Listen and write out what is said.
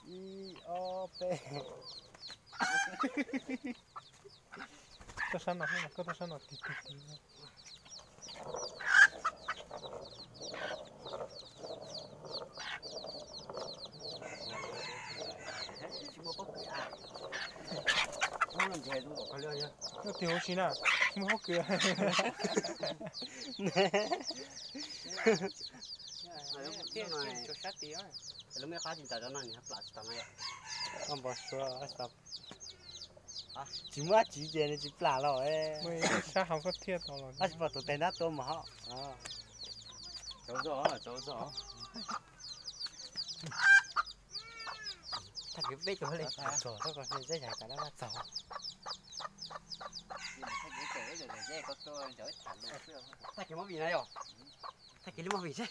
Ib, ob, peb. Tuaj sab no, koj tuaj sab no tig tig tig. Ub, tig huv si na, tsis muaj pob kws. Thiab tsis tshua sab tid. Lub me qab tsis ntaus rau no nws plam tsis tau na yom. Koj npau suav tsis tau. Tsis muaj dab tsi ces nws tsis plam los. Sab hauv koj thiaj tau los. Tsis pom tus tes ntab tua mas ho. Tsaus zog, tsaus zog. Tag kis peb tus li txog txog koj zeb zais tas dab mab txaug. Tag kis muab vim na yom. Tag kis li muab vim seb.